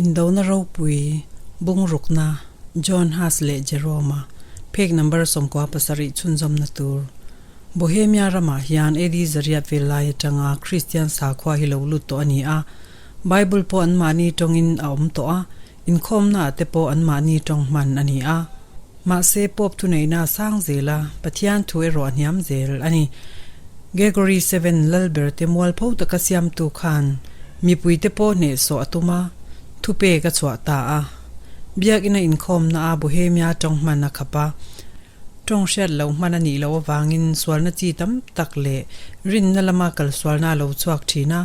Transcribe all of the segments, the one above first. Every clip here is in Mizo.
Indona ropui, bungrukna, John Huss leh Jerome-a phek number 97 chhunzawmna tur. Bohemia ramah hian AD zariat vel lai atanga Kristian sakhua hi lo lut tawh a ni a. Bible pawh anmahni tawngin a awm tawh a, inkhawmnaah te pawh anmahni tawng hman a ni a. Mahse Pope thuneihna a sang zel a, Pathian thu erawh a hniam zel a ni. Gregory Seven Lalber te mualpho taka siamtu khan mipuite pawh hnehsawh a tum a, thupek a chhuah ta a. Biakina inkhawmna a Bohemia tawng hman a khap a. Tawng hriat loh hman a nih loh avangin sualna chi tam tak leh rinna lama kalsualna a lo chhuak thin a.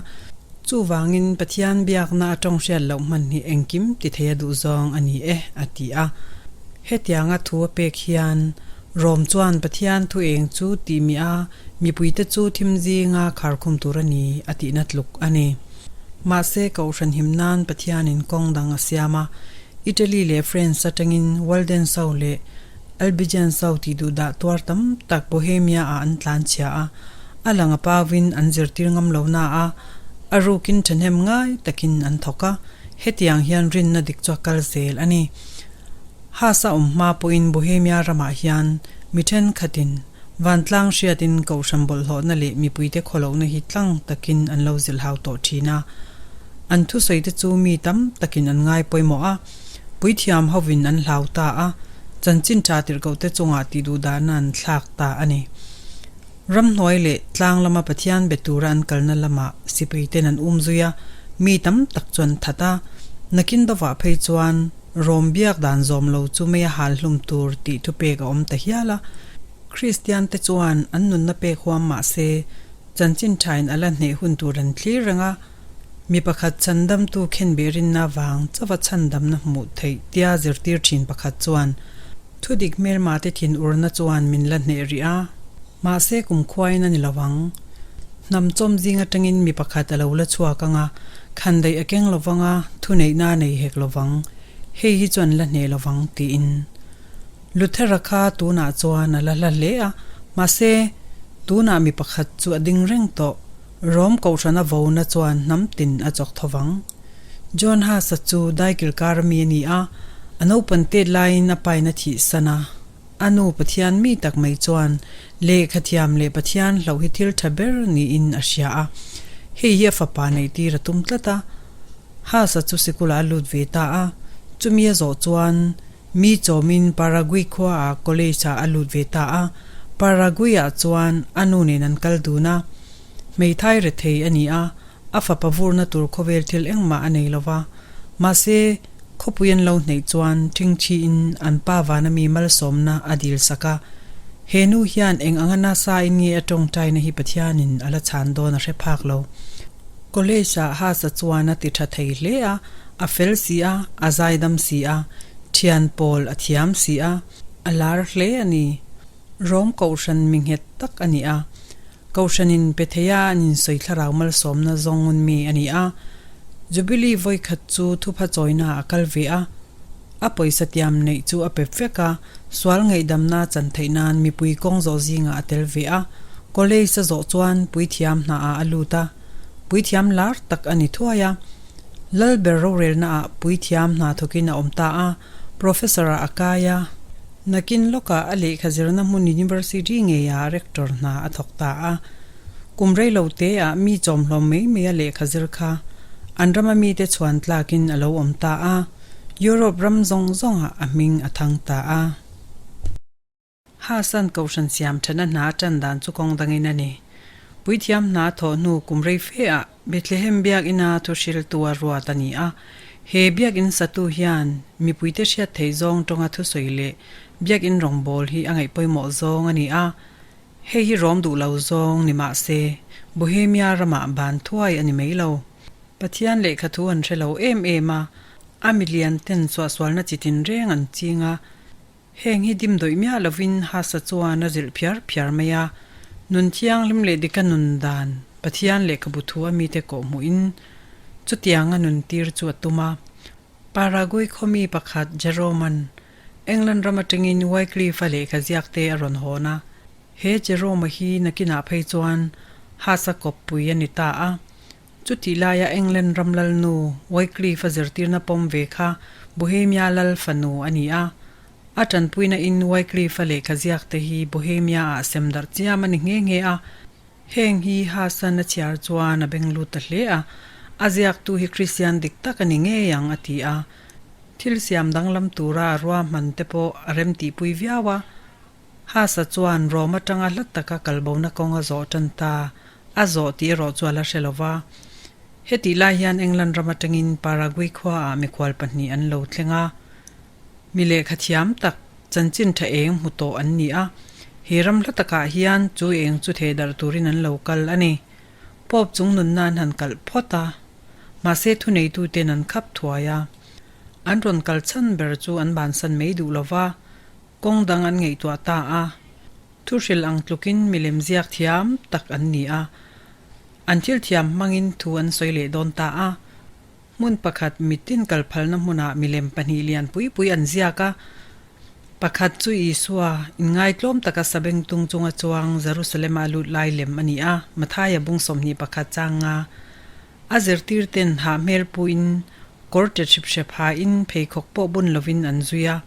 Chuvangin Pathian biakna a tawng hriat loh hman hi engkim ti thei a duh zawng a ni e, a ti a. Hetianga thu a pek hian Rom chuan Pathian thu eng chu tih mi a, mipuite chu thim zinga kharkhum tur a ni a tihna tluk a ni. Mahse Kohhran him nan Pathianin kawng dang a siam a, Italy leh France atangin Waldenso leh Albigenso tih duh dah tuar tam tak Bohemia ah an tlan chhia a, a lang a pauin an zirtir ngam lo na a, a rukin thahnem ngai takin an thawk a, hetiang hian rinna dik chu a kal zel a ni. Haas a awm hma pawhin Bohemia ramah hian mi thenkhatin vantlang hriatin kohhran bawlhhlawhna leh mipuite khawlohna hi tlang takin an lo zilhau tawh thin a. An thusawite chu mi tam takin an ngai pawimawh a, puithiam hovin an hlau ta a, chanchin tha tirhkohte chungah tihduhdahna an thlak ta a ni. Ramhnuai leh tlang lama Pathian be tura an kalna lamah sipaiten an um zui a, mi tam tak chu an that a. Nakin dawvah phei chuan Rom biak dan zawm lo chu mei a hal hlum tur tih thupek a awm ta hial a. Kristiante chuan an nunna pek huam mah se, chanchin thain a la hneh hun tur an thlir reng a, mi pakhat chhandamtu khenbeh rinna vang chauha chhandamna hmuh theih tia zirtir thin pakhat chuan Thudik hmelma te thin urna chuan min la hneh rih a, mahse kum khuain a ni lo ang. Hnam chawm zing atangin mi pakhat a lo la chhuak ang a, khan daih a keng lo vang a, thuneihna a nei hek lo vang. Hei hi chuan la hneh lo vang tiin. Luthera kha tunah chuan a la hla hle a, mahse tunah mi pakhat chu a ding reng tawh. Rom kohhrana vona chuan hnam tin a chawk tho vang. John Huss-a chu daikilkar ami a ni a, a naupan tet laiin a pain a thih san a. A nu Pathian mi tak mai chuan lehkha thiam leh Pathian hlauh hi thil tha ber niin a hria a. Hei hi a fapa neih tir a tum tlat a. Huss-a chu sikulah a lut ve ta a. Chumi a zawh chuan mi chawmin Paraguay khuaah college-ah a lut ve ta a. Paraguay-ah chuan a nu nen an kal dun a. Hmeithai rethei a ni a, A fapa vurna tur khawvel thil engmah a nei lo va, mahse, khawpui an lo hneih chuan ṭhingṭhiin an pa vana mi malsawmna a dil sak a. He nu hian eng anga nasa in nge a tawngtaina hi Pathianin a la chhan dawn a hre phak lo. College-ah Haas-a chuan a ti ṭha thei hle a, a fel si a, a zaidam si a, ṭhian pawl a thiam si a, a lar hle a ni. Rom kohhran mi nghet tak a ni a. Kohhranin pe thei a an insawi thlarau malsawmna zawng ngun mi a ni a. Jubilee vawikhat chu thupha chawina a kal ve a. A pawisa tiam neih chu a pep vek a, sual ngaihdamna chan theih nan mipui kawng zawh zingah a tel ve a. College a zawh chuan puithiam hna ah a lut a. Puithiam lar tak a ni thuai a. Lalber rorelna ah puithiam hna thawkin a awm ta a. Professor ah a kai a. Nakin lawkah a lehkha zirna hmun University ngeiah Rector hna a thawk ta a. Kum rei lo te ah mi chawmhlawm mai mai a lehkha zir kha an rama mite chhuan tlakin a lo awm ta a, Europe ram zawng zawngah a hming a thang ta a. Hasan Kohhran siam thana hna tan dan chu kawng dangin a ni. Puithiam hna thawh hnu kum rei fe ah Bethlehem biakina thuhriltu a ruat a ni a. He biakin satu hian mipuite hriat theih zawng tawnga thusawi leh biakin rawngbâwl hi a ngaih pawimawh zawng a ni a. Hei hi rawm duh lo zawng ni mah se, Bohemia ramah ban thuai a ni mai lo. Pathian lehkha thu an hre lo em em a, a milian ten suahsualna chi tinreng an ching a. Heng hi dim dawih miah lovin Hasa chuan a zilh phiar phiar mai a, nun thianghlim leh dika nun dan Pathian lehkhabu thu a mite kawh hmuhin chutianga nun tir chu a tum a. Paraguay khawmi pakhat Jerome-a'n England ram atangin Wycliffe-a lehkha ziakte a rawn hawn a, he Jerome-a hi nakinah phei chuan Hasa kawppui a ni ta a. Chutih laia England ram lalnu Wycliffe-a zirtirna pawm ve kha Bohemia lal fanu a ni a. A tanpuina in Wycliffe-a lehkha ziak te hi Bohemia-ah sem darh chiam a ni nghe nghe a. Heng hi Hasan a chhiar chuan a beng lut ta hle a, a ziaktu hi Kristian dik tak a ni ngei ang a ti a. Thil siam danglam tura a ruahman te pawh a remtihpui viau a. Hasa chuan Rome atanga hla taka kalbona kawng a zawh tan ta, a zawh tih erawh chu a la hre lo va. Hetih lai hian England ram atangin Paraguay khuaah mikhual pahnih an lo thleng a. Mi lehkha thiam tak, chanchin tha eng hmu tawh an ni a. He ram hla takah hian chu eng chu theh darh turin an lo kal a ni. Pope chung nunna an han kalh phawt a, mahse thuneituten an khap thuai a. An rawn kal chhan ber chu an bansan mai duh lo va. Kawng dang an ngaihtuah ta a, thuhril ang tlukin milem ziak thiam tak an ni a, an thil thiam hmangin thu an sawi leh dawn ta a. Hmun pakhat mitin kal phalna hmunah milem pahnih lian pui pui an ziak a, pakhat chu Isua inngaitlawm taka sabengtung chunga chuang Jerusalem-a lut lai lem a ni a, Mathaia bung 21 chang nga a zirtirten hah hmel puin kawr ṭe hrip hrep hain pheikhawk pawh bun lovin an zui a.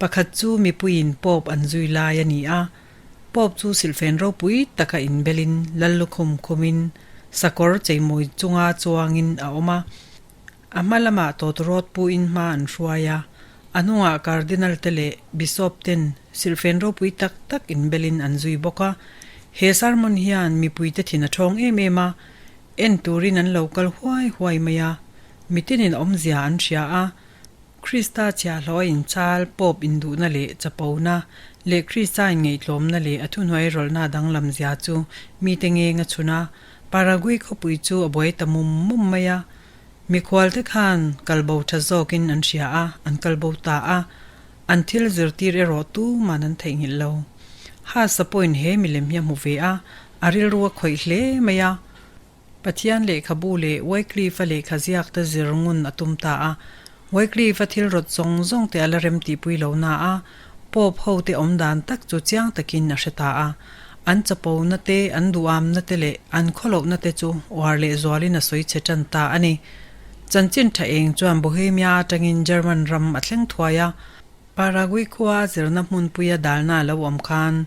Pakhat chu mipuiin Pope an zui lai a ni a, Pope chu silhfen ropui taka inbelin lal lukhum khumin sakawr cheimawi chunga chuangin a awm a. A hma lamah tawtawrawt puin hma an hruai a, a hnungah Cardinal te leh Bishop ten silhfen ropui tak tak inbelin an zui bawk a. He sermon hian mipuite thin a ṭhawng em em a, en turin an lo kal huai huai mai a, mitinin awmzia an hria a, Krista chhiahhlawh a inchal pawp induhna leh chapona leh Krista inngaihtlawmna leh a thuhnuai rawlhna danglam zia chu mite ngeng a chhun a. Paraguay khawpui chu a buai ta mum mum mai a. Mikhualte khan kalbo tha zawkin an hria a, an kalbo ta a. An thil zirtir erawh tuman an theihnghilh lo. Haas-a pawhin he milem hi a hmu ve a, a rilru a khawih hle mai a. Pathian lehkhabu leh Wycliffe-a lehkha ziakte zir ngun a tum ta a. Wycliffe-a thil rawt zawng zawng te a la rem tihpui lo na a, Pope hote awm dan tak chu chiang takin a hre ta a. An chapona te, an duhamna te leh an khawlohna te chu uar leh zualin a sawi chhe tan ta a ni. Chanchin tha eng chuan Bohemia atangin German ram a thleng thuai a. Paraguay khua a zirna hmunpuia dalna a lo awm khan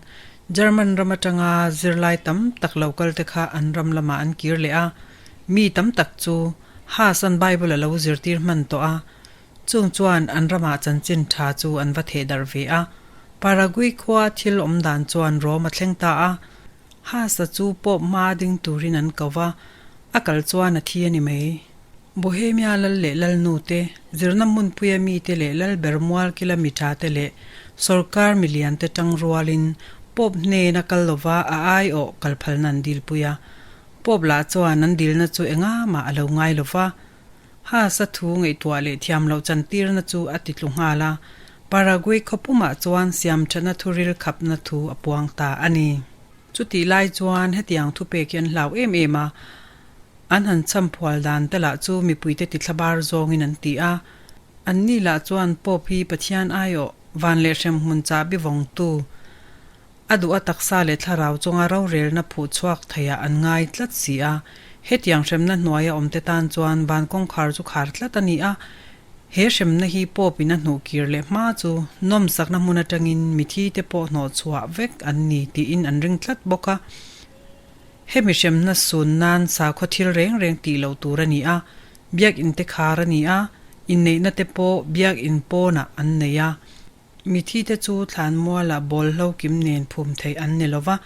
German ram atanga zirlai tam tak lo kalte kha an ram lamah an kir leh a, mi tam tak chu Haas an Bible a lo zirtir hman tawh a, chung chuan an ramah chanchin tha chu an va theh darh ve a. Paraguay khua thil awm dan chuan Rome a thleng ta a, Haas-a chu Pope hma ding turin an ko va, a kal chuan a thi a ni mai. Bohemia lal leh lalnu te, zirna hmunpuia mite leh lal ber mualkila mi tha te leh sawrkar milian te tang rualin Pope hnena kal lova a aiawh kal phalna an dilpui a. Pope lah chuan an dilna chu enga mah a lo ngai lova, Haas-a thu ngaihtuah leh thiam loh chantirna chu a ti tlu nghal a, Paraguay khawpumah chuan siamthatna thuril khapna thu a puang ta a ni. Chutih lai chuan hetiang thupek hi an hlau em em a, An han chhamphual dan te lah chu mipuite tithlabar zawngin an ti a. Anni lah chuan Pope hi Pathian aiawh van leh hremhmun chahbi vawngtu, a duh a taksa leh thlarau chunga rorelna phuh chhuak theiah an ngai tlat si a. Hetiang hremna hnuaia awmte tan chuan van kawngkhar chu khar tlat a ni a. He hremna hi Pope in a hnuh kir leh hma chu nawmsakna hmun atangin mithi te pawh hnawhchhuah vek an ni tiin an ring tlat bawk a. Hemi hremna sun nan sakhaw thil reng reng tih loh tur a ni a, biakinn te khar a ni a, inneihna te pawh biakinn pawnah an nei a. Mithi te chu thlanmualah bawlhlo kim nen phum theih an ni lova,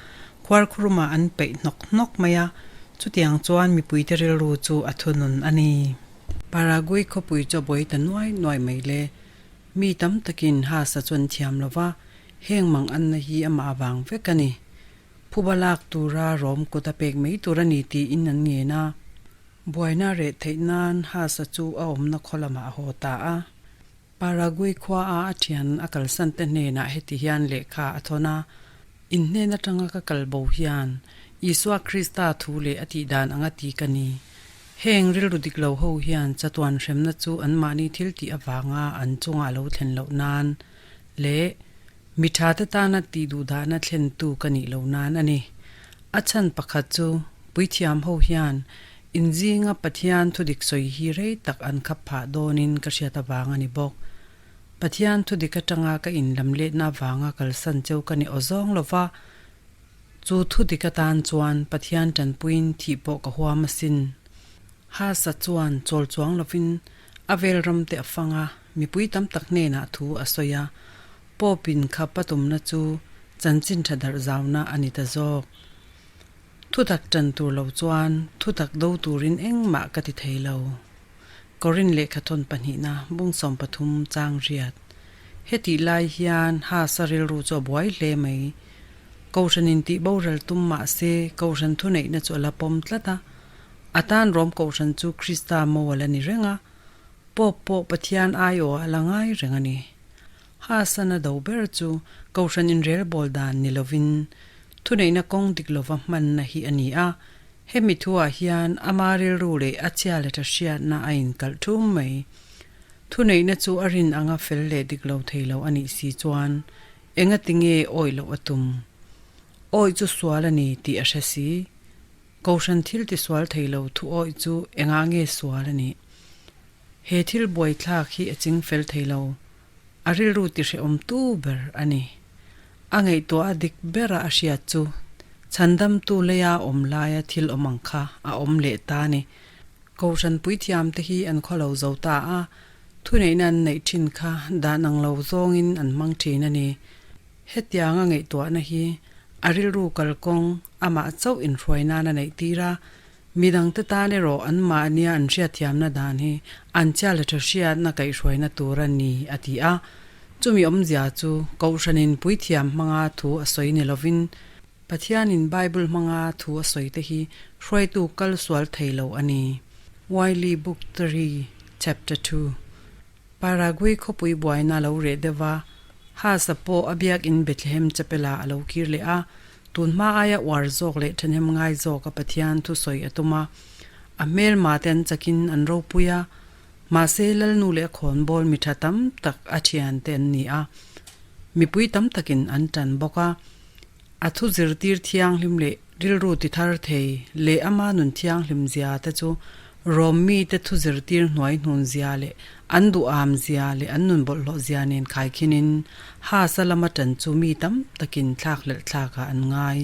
khuarkhurumah an peih hnawk hnawk mai a, chutiang chuan mipuite rilru chu a thunun a ni. Paraguay khawpui chu a buai ta nuai nuai mai le. Mi tam takin Haas-a chu an thiam lova, heng mang anna hi amah avang vek a ni. Phuba lak tura rawm kut a pek mai tur a ni tiin an ngen a. Buaina reh theih nan Haas-a chu a awmna khaw lamah a haw ta a. Paraguay khuaa a thian a kalsan te hnenah heti hian lehkha a thawn a, In hnen atanga ka kal bo hian Isua Krista thu leh a tih dan anga ti ka ni. Heng rilru dik lo ho hian chatuan hremna chu anmahni thil tih avanga an chunga a lo thlen loh nan leh Mi thate tana tih duhdahna thlentu ka nih lo nan a ni. A chhan pakhat chu, puithiam ho hian Inzinga Pathian thudik sawi hi rei tak an khap phah dawnin ka hriat avang a ni bawk. Pathian thudik atanga ka inlamletna avanga kalsan cheu ka ni awzawng lova, chu thudik atan chuan Pathian tanpuiin thih pawh ka huam asin. Hasa chuan chawl chuang lovin a vel ram te a fang a, mipui tam tak hnenah thu a sawi a, Pope in khap a tumna chu chanchin tha darh zauna a ni ta zawk. Thutak tan tur lo chuan thutak do turin engmah ka ti thei lo. Korin lehkhathawn pahnihna bung 13 chang riat. Hetih lai hian Hasa rilru chu a buai hle mai. Kohhran in tih boral tum mah se Kohhran thuneihna chu a la pawm tlat a. A tan Rom Kohhran chu Krista mo a la ni reng a, Pope pawh Pathian aiawh a la ngai reng a ni. Hasana do ber chu Kohhran inrelbawl dan ni lovin thuneihna kawng dik lova hmanna hi a ni a, hemi thuah hian ama rilru leh a chhia leh tha hriatna a inkalh thum mai. Thuneihna chu a rin anga fel leh dik lo thei lo a nih si chuan engati nge awih loh a tum? Awih chu sual a ni tih a hre si. Kohhran thil tisual thei lo thu awih chu engah nge sual a nih? He thil buaithlak hi a ching fel thei lo. A rilru tihrehawm tu ber a ni. A ngaihtuah a dik bera a hriat chu chhandamtu leia awm laia thil awm ang kha a awm leh ta a ni. Kohhran puithiamte hi an khaw lo zo ta a, thuneihna an neih thin kha dan ang lo zawngin an hmang thin a ni. Hetianga ngaihtuahna hi a rilru kalkawng amah chauh inhruai nan a neih tir a, Midangte tan erawh anmahnia an hriatthiamna dan hi an chia leh tha hriatna kaihhruaina tur a ni, a ti a. Chumi awmzia chu Kohhranin puithiam hmanga thu a sawi ni lovin, Pathianin Bible hmanga thu a sawi te hi hruaitu kal sual thei lo a ni. Wylie Book 3, Chapter 2 Paraguay khawpui buaina a lo reh deuh va, Haas-a pawh a biakin Bethlehem Chapel-ah a lo kir leh a, tun hma aia uar zawk leh thahnem ngai zawka Pathian thusawi a tum a. A hmelma te an chakin an ropui a, mahse Lalnu leh a khawnbawl mi tha tam tak a thiante an ni a, mipui tam takin an tan bawk a. A thu zirtir thianghlim leh rilru ti thar thei leh ama nun thianghlim zia te chu Rom mite thu zirtir hnuai hnun zia leh an duham zia leh an nun bawlhhlawh zia nen khaikhinin Haas-a lama tan chu mi tam takin thlakhlelh thlakah an ngai.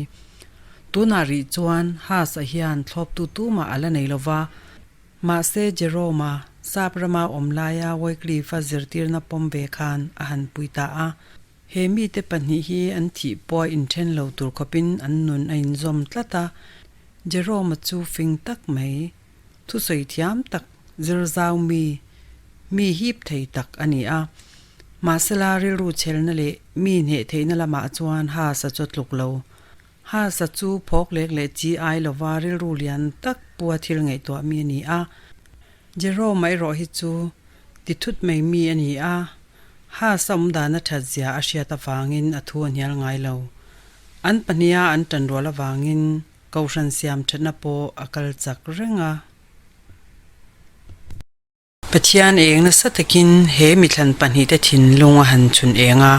Tunah rih chuan Haas-a hian thlawptu tumah a la nei lova, mahse Jerome-a sap rama awm laia Wycliffe-a zirtirna pawm ve khan a han pui ta a. He mite pahnih hi an thih pawh a inthen lo tur khawpin an nun a inzawm tlat a, Jerome-a chu fing tak mai, thusawi thiam tak, zir zau mi, mi hip thei tak a ni a. Mahsela rilru chhelna leh mi hneh theihna lamah chuan Haas-a chu a tluk lo. Haas-a chu phawk lek leh chi ai lova rilru lian tak pua thil ngaihtuah mi a ni a. Jerome-a erawh hi chu ti thut mai mi a ni a, Haas a awm dan a that zia a hriat avangin a thu a hnial ngai lo. An pahniha an tanrual avangin Kohhran siam thatna pawh a kal chak reng a. Pathian eng nasa takin he mithlan pahnihte thinlung a han chhun eng a,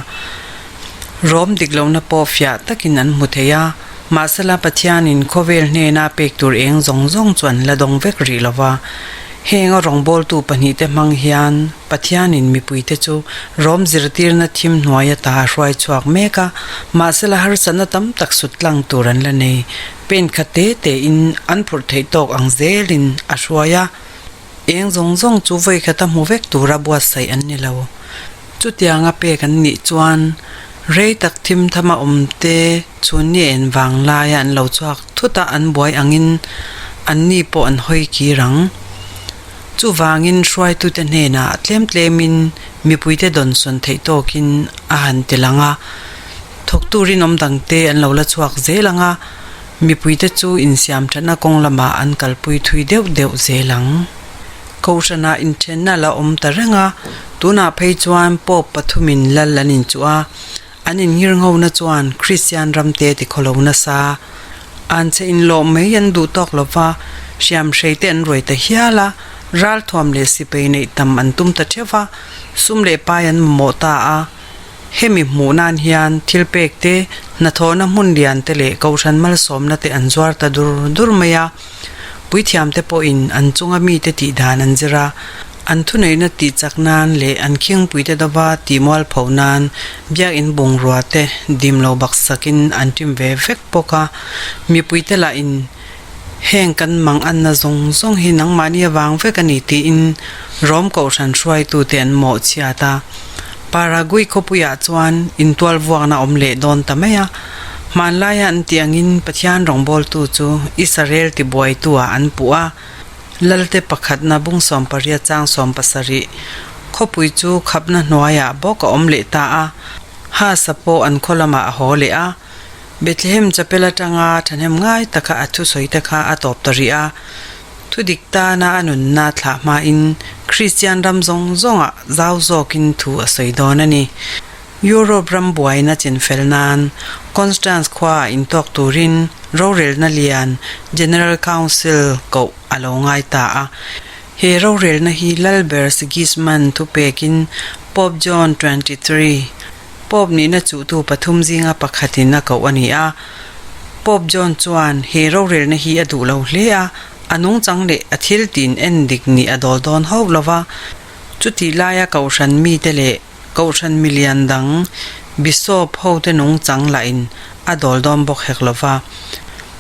rawm dik lohna pawh fiah takin an hmu thei a, mahsela Pathianin khawvel hnena pek tur eng zawng zawng chu an la dawng vek rih lo va. Heng a rawngbawltu pahnihte hmang hian Pathianin mipuite chu rawm zirtirna thim hnuai ata a hruai chhuak mek a, mahsela harsatna tam tak sut tlang tur an la nei. Pen khat te tein an phurh theih tawk ang zelin a hruai a, eng zawng zawng chu vawi khata hmu vek tura buatsaih an ni lo. Chutianga pek an nih chuan rei tak thim thama awmte chhun ni en vang laia an lo chhuak thut a, an buai angin anni pawh an hawi kir ang. Chuvangin hruaitute hnenah tlem tlemin mipuite dawnsawn theih tawkin a han ti lang a, thawktu rinawm dangte an lo la chhuak zel ang a, mipuite chu insiam thatna kawng lamah an kalpui thui deuh deuh zel ang. Kohhranah inthenna a la awm ta reng a, tunah phei chuan Pope pathumin lal an inchuh a, an innghirnghona chuan Kristian ramte tikhawlo nasa. An che inlawh mai an duh tawk lo va, hriamhrei te an ruai ta hial a, ralthuam leh sipei neih tam an tum ta theuh va, sum leh pai an mamawh ta a. Hemi hmuh nan hian thil pek te, hnathawhna hmun lian te leh kohhran malsawmna te an zuar ta dur dur mai a. Puithiamte pawhin an chunga mite tih dan an zir a, an thuneihna tih chak nan leh an khingpuite dova tih mualpho nan biakinn bungrua te dim lo baksakin an ṭim ve vek bawk a. Mipuite lahin heng kan mang anna zawng zawng hi nangmahni avang vek a ni tiin Rom Kohhran hruaitute an mawhchhiat a. Paraguay khawpuiah chuan intual vuakna awm leh dawn ta mai a. Hmanlaia an tih angin Pathian rawngbawltu chu Israel tibuaituah an puh a. Lalte pakhatna bung 18 chang 70 khawpui chu khapna hnuaiah bawk a awm leh ta a. Hasa pawh an khaw lamah a haw leh a. Bethlehem chapel atanga thahnem ngai taka a thusawi te kha a tawp ta rih a. Thudik tana a nunna thlah hmain Kristian ram zawng zawngah zau zawkin thu a sawi dawn a ni. Europe ram buaina chinfel nan Constance khuaah intawk turin rorelna lian General Council koh a lo ngai ta a. He rorelna hi Lalber Sigismund thupekin Pope John 23, Pope nihna chuhtu pathum zinga pakhatin a koh a ni a. Pope John chuan he rorelna hi a duh lo hle a, a nungchang leh a thil tin en dik nih a dawl dawn hauh lo va. Chutih laia kohhran mite leh kohhran milian dang Bishop hote nungchang lahin a dawl dawn bawk hek lo va.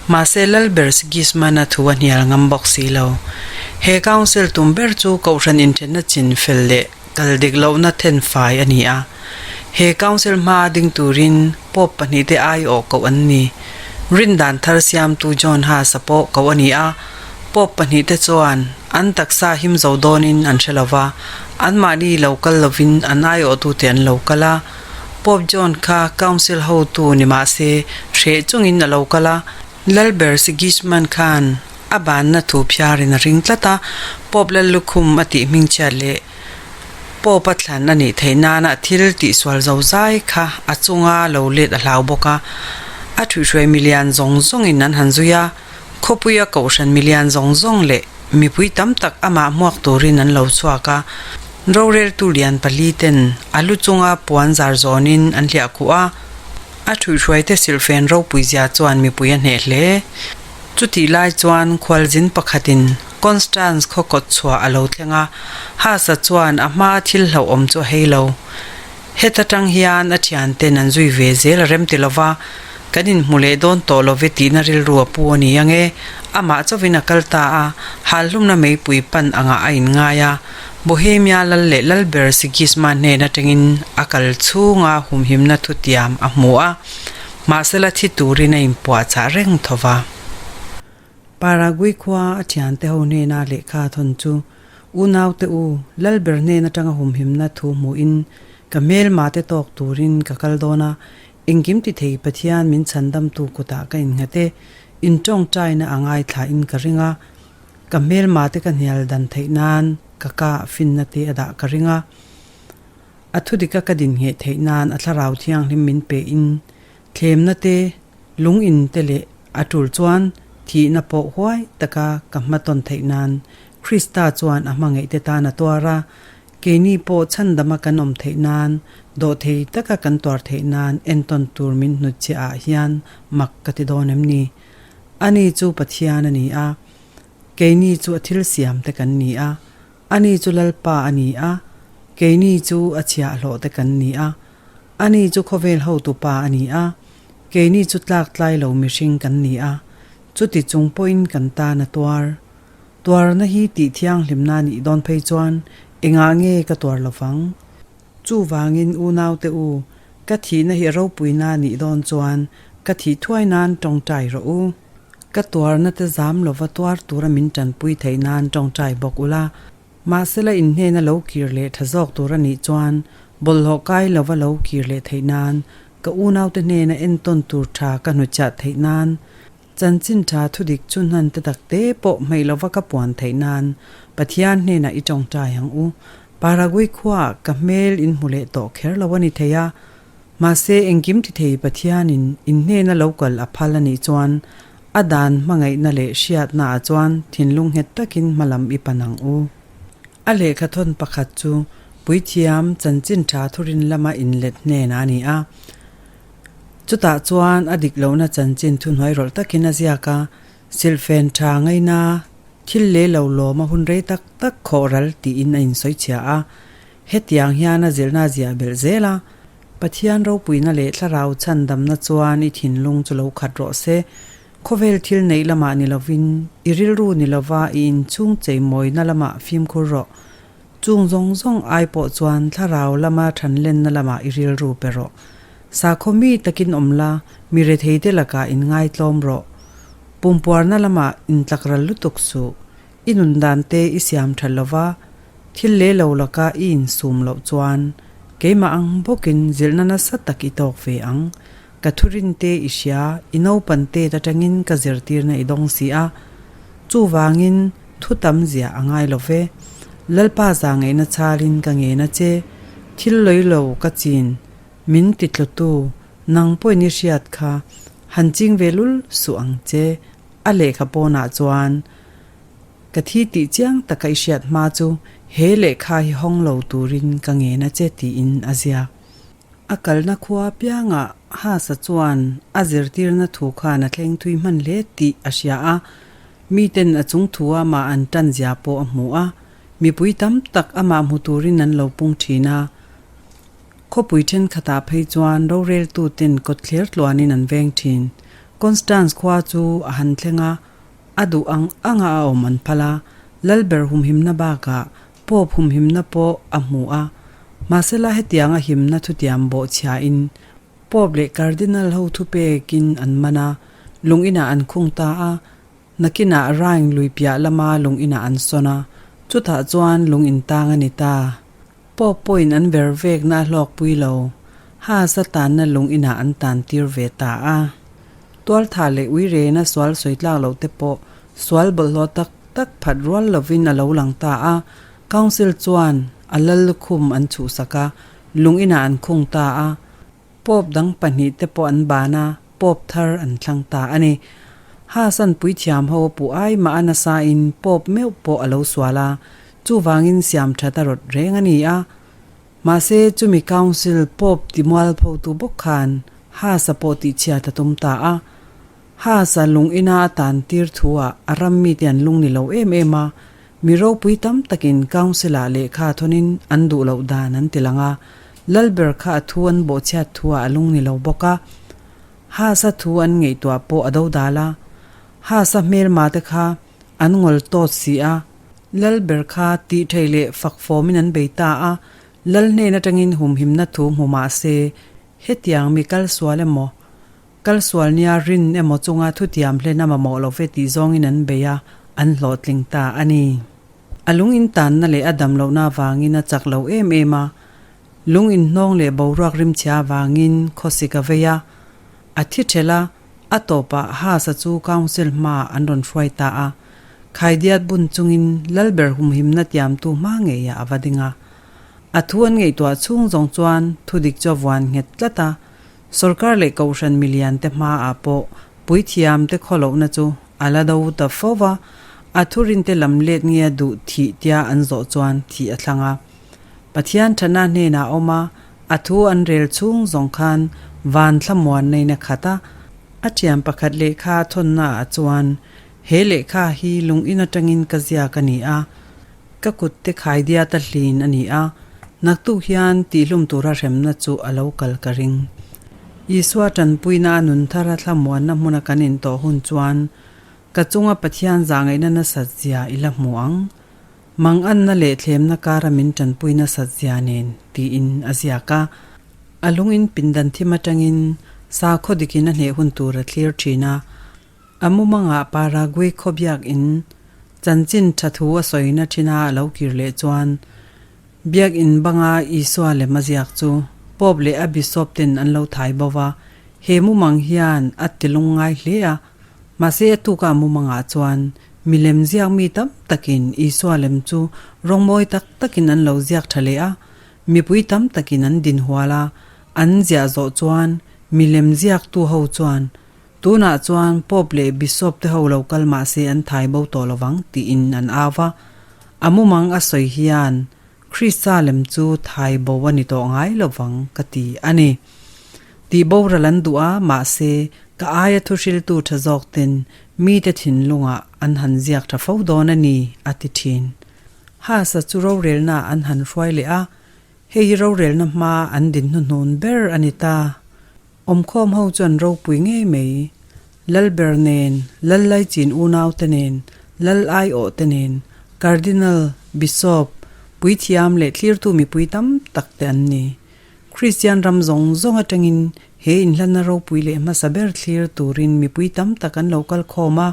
Mahse Lalber Sigismund-a thu a hnial ngam bawk si lo. He council tum ber chu kohhran inthenna chin fel leh kal dik lohna thenfai a ni a. He council hmaa ding turin Pope pahnihte aiawh koh an ni. Rindan thar siamtu John Huss-a pawh koh a ni a. Pope pahnihte chuan an taksa him zo dawnin an hre lo va, anmahni lo kal lovin an aiawhtute an lo kal a. Pope John kha council hotu ni mah se hreh chungin a lo kal a. Lalber Sigismund khan a banna thu phiarin a ring tlat a, Pope Lallukhum a tih hmingchhiat leh Pope a thlan a nih theih nana thil tihsual zo zai kha a chunga lo let a hlau bawk a. A thuihhruai milian zawng zawngin an han zui a, khawpuia kohhran milian zawng zawng leh mipui tam tak amah hmuak turin an lo chhuak a. Roreltu lian pali ten a lu chunga puan zar zawnin an hliah khuh a, a thuihhruaite silhfen ropui zia chuan mipui a hneh hle. Chutih lai chuan khualzin pakhatin Constance khaw kawt chhuah a lo thleng a, Haas-a chuan a hmaa thil hlauhawm chu a hei lo. Heta tang hian a thianten an zui ve zel a rem ti lo va, kan inhmu leh dawn tawh lo ve tihna rilru a pu a ni ang e. Amah chauhin a kal ta a, halhlumna meipui pan angah a inngai a, Bohemia lal leh lalber Sigismund hnen atangin a kal chhunga humhimna thutiam a hmu a. Mahsela thi turin a inpuahchah reng tho va. Paraguay khua a thiante ho hnena lehkha a thawn chu, Unaute u, Lalber hnen atanga humhimna thu hmuhin ka hmelma te tawk turin ka kal dawn a, engkim ti thei Pathian min chhandamtu kutah ka innghat e, intawngtaina a ngaithlain ka ring a, ka hmelma te ka hnial dan theih nan ka ka finna te a dah ka ring a. A thudika ka din ngheh theih nan a thlarau thianghlim min pe in thlemna te, lung in te leh a tul chuan thihna pawh huai taka ka hmatawn theih nan Krista chuan a hmangaih te tan a tuar a, keini pawh chhandama kan awm theih nan dawhthei taka kan tuar theih nan entawn tur min hnutchhiah ah hian mak ka ti dawn em ni? Ani chu Pathian a ni a, keini chu a thil siam te kan ni a. Ani chu Lalpa a ni a, keini chu a chhiahhlawh te kan ni a. Ani chu khawvel hotupa a ni a, keini chu tlak tlai lo mihring kan ni a. Chuti chung pawhin kan tan a tuar. Tuarna hi tih thianghlimna a nih dawn phei chuan engah nge ka tuar lo vang? Chuvangin unaute u, ka thihna hi ropuina a nih dawn chuan ka thih thuai nan tawngtai rawh u. Ka tuarna te zam lova tuar tura min tanpui theih nan tawngtai bawk ula, mahsela in hnena lo kir leh tha zawk tur a nih chuan bawlhhlawh kai lova lo kir leh theih nan, ka unaute hnena entawn tur tha ka hnuchhiah theih nan, chanchin tha thudik chu hnan te tak te pawh hmeih lova ka puan theih nan Pathian hnenah i tawngtai ang u. Paraguay khuaah ka hmel in hmu leh tawh kher lo a ni thei a, Mahse, engkim ti thei Pathianin in hnena lo kal a phal a nih chuan a dan hmangaihna leh hriatna ah chuan thinlung nghet takin hmalam i pan ang u. A lehkha thawn pakhat chu Puithiam chanchin tha thurin lama inlet hnenah a ni a. Chutah chuan a dik lohna chanchin thuhnuai rawlh takin a ziak a, silhfen tha ngaina. Thil leh lo lawm a hun rei tak tak khawh ral tiin a insawi chhia a. Hetiang hian a zirna a ziah belh zel a, Pathian ropuina leh thlarau chhandamna chuan i thinlung chu lo khat rawh se. Khawvel thil neih lamah ni lovin, i rilru ni lova i inchhung cheimawina lamah fimkhur rawh. Chung zawng zawng ai pawh chuan thlarau lama thanlenna lamah i rilru pe rawh. Sakhaw mi takin awm la, mi retheite lakah inngaitlawm rawh. Pumpuarna lamah intlakral lutuk suh. I nun dan te i siam tha lova, thil leh lo laka i insum loh chuan keimah ang bawkin zilhna nasa tak i tawk ve ang. Ka thurin te i hria, i naupan tet atangin ka zirtirna i dawng si a. Chuvangin thu tam ziah a ngai lo ve. Lalpa za ngeihna chalin ka ngen a che, thil lawih lo ka chin, min ti tlutu, nang pawhin i hriat kha, han ching ve lul suh ang che, a lehkha pawnah chuan ka thi tih chiang taka i hriat hma chu he lehkha hi hawng lo turin ka ngen a che tiin a ziak. A kalna khua piangah Hasa chuan a zirtirna thu khan a thleng thui hman hle tih a hria a, miten a chung thu amah an tan zia pawh a hmu a, mipui tam tak amah hmu turin an lo pung thin a. Khawpui thenkhatah phei chuan roreltuten kawtthler tluanin an veng thin. Constance khua chu a han thleng a, a duh ang anga a awm an phal a, Lalber humhimna bakah Pope humhimna pawh a hmu a, mahsela hetianga himna thutiam bawh chhiain Pope leh Cardinal ho thupekin an man a, lung inah an khung ta a, nakinah Rhine lui piah lama lung inah an sawn a, chutah chuan lung intang a ni ta. Pope pawhin an ver vekna a hlawkpui lo, Haas-a tanna lung inah an tan tir ve ta a. Tualthah leh uirena sual sawi tlak loh te pawh sual bawlhhlawh tak tak phat rual lovin a lo lang ta a, Council chuan a lal lukhum an chhuhsak a, lung inah an khung ta a. Pope dang pahnih te pawh an ban a, Pope thar an thlang ta a ni. Haas-an puithiam ho a puh ai mah a nasa in Pope meuh pawh a lo sual a, chuvangin siam that a rawt reng a ni a. Mahse chumi Council Pope ti mualphotu bawk khan Haas-a pawh tihchhiat a tum ta a. Haas-a lung ina a tan tir thu ah a ram mite an lung ni lo em em a, mi ropui tam takin Council-ah lehkha thawnin an duh loh dan an ti lang a, Lalber kha a thu an bawhchhiat thu ah a lung ni lo bawk a. Haas-a thu an ngaihtuah pawh a do dal a. Haas-a hmelma te kha an ngawl tawt si a. Lalber kha tih thei leh fak fawmin an bei ta a, Lal hnen atangin humhimna thu hmu mah se, hetiang mi kal sual emaw, Kal sual nia rin emaw chunga thutiam hlen a mamawh lo ve tih zawngin an bei a, an hlawhtling ta a ni. A lung intanna leh a dam lohna avangin a chak lo em em a, lung inhnawng leh boruak rimchhia avangin khawsik a vei a, a thi ṭhelh a, a tawpah Haas-a chu Council hmaah an rawn hruai ta a, khaidiat bun chungin Lalber humhimna tiamtu hma ngeiah a va ding a. A thu an ngaihtuah chhung zawng chuan thudik chu a vuan nghet tlat a, Sorkar leh kohhran milian te hmaah pawh puithiam te khawlohna chu a la do ta fo va, a thurin te lam let nge a duh thih tia an zawh chuan thih a thlang a. Pathian thana hnenah a awm a, a thu an rel chhung zawng khan van thlamuan neina khat a, a thian pakhat lehkha thawnna ah chuan he lehkha hi lung in atangin ka ziak a ni a, Ka kut te khaidiat a hlin a ni a, naktuk hian tihlum tura hremna chu a lo kal ka ring. Isua tanpuina a nun thar a thlamuanna hmuna kan intawh hun chuan ka chunga Pathian zahngaihna nasat zia i la hmu ang. Manganna leh thlemna kara min tanpui nasat zia nen, tiin a ziak a. A lungin pindan thim atangin sakhaw dikin a hneh hun tur a thlir thin a. A mumangah Paraguay khawbiak in chanchin tha thu a sawina thina a lo kir leh chuan Biak in banga Isua lem a ziak chu Pope leh a Bishop ten an lo thai bo va, he mumang hian a ti lungngai hle a. Mahse a tuka mumangah chuan milem ziak mi tam takin Isua lem chu rawngmawi tak takin an lo ziak tha leh a, mipui tam takin an dinhual a, an ziah zawh chuan milem ziaktu ho chuan Tunah chuan Pope leh Bishop te ho lo kal mah se an thai bo tawh lovang tiin an au va. A mumang a sawi hian Krista lem chu thai bo a ni tawh ngai lovang ka ti a ni. Tih boral an duh a, mahse ka aia thuhriltu tha zawk ten mite thinlungah an han ziak tha fo dawn a ni, a ti thin. Haas-a chu rorelna an han hruai leh a, hei hi rorelna hma an din hnuhnun ber a ni ta. Awmkhawm ho chu an ropui ngei mai. Lalber nen, Lal Laichin unaute nen, Lal Aiawh te nen, Cardinal, Bishop, puithiam leh thlirtu mipui tam tak te an ni. Kristian ram zawng zawng atangin he inhlanna ropui leh hmasa ber thlir turin mipui tam tak an lo kal khawm a,